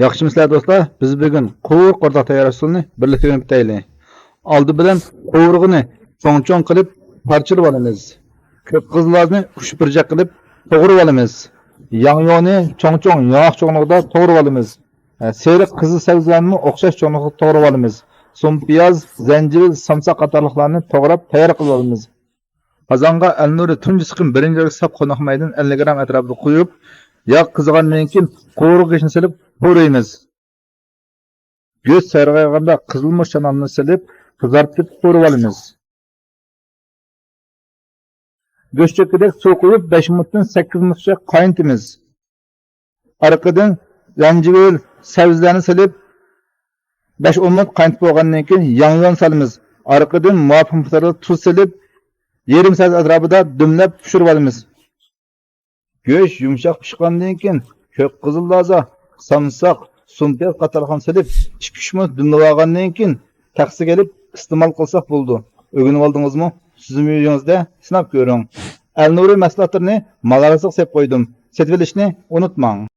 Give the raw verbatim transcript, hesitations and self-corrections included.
ياخشىمۇسىلەر دوستلار؟ بىز بۈگۈن قوۋۇرغا قورداق تەييارلاش ئۇسۇلىنى بىرلىكتە ئۆگىنىپ ئۆتەيلى. ئالدى بىلەن قوۋۇرغىنى چوڭ-چوڭ قىلىپ پارچىلىۋالىمىز. كۆك قىزىللازنى ئۈچ بۇرجەك قىلىپ توغرىۋالىمىز. ياڭيۇنى چوڭ-چوڭ ياڭاق چوڭلۇقىدا توغرىۋالىمىز. سېرىق قىزىل سەۋزىلەرنىمۇ ئوخشاش چوڭلۇقتا توغرىۋالىمىز. سۇن پىياز، زەنجىۋىل، سامساق قاتارلىقلارنى توغراپ تەييار قىلىۋالىمىز. قازانغا ئەلنۇرى تۇنجى سىقىم بىرىنچى رەڭ ساپ قوناق مەيدىنى ئەللىك گرام ئەتراپىدا قويۇپ، ياغ قىزىغاندىن كېيىن قوۋۇرغا گۆشىنى سېلىپ پۇرايمىز. گۆش سارغايغاندا قىزىلمۇچ چانىنى سېلىپ قىزارتىپ پۇرىۋالىمىز. گۆش چۆككۈدەك سۇ قۇيۇپ بەش مىنۇتتىن سەككىز مىنۇتقىچە قاينىتىمىز. ئارقىدىن زەنجىۋىل، سەۋزىلەرنى سېلىپ بەش ئون مىنۇت قاينىتىپ بولغاندىن كېيىن ياڭيۇن سالىمىز. ئارقىدىن مۇۋاپىق مىقداردا تۇز سېلىپ يېرىم سائەت ئەتراپىدا دۈملەپ پىشۇرۇۋالىمىز. گۆش يۇمشاق پىشقاندىن كېيىن كۆك قىزىل لازا، سامساق، سۇن پىياز قاتارلىقلارنى سېلىپ ئىككى ئۈچ مىنۇت دۈملىۋالغاندىن كېيىن تەخسىگە ئېلىپ ئىستېمال قىلساق بولىدۇ. ئۆگىنىۋالدىڭىزمۇ؟ سىزمۇ ئۆيىڭىزدە سىناپ كۆرۈڭ. ئەلنۇرى مەھسۇلاتلىرىنى مال ئارىسىغا سېلىپ قويدۇم. سېتىۋېلىشنى ئۇنتۇماڭ.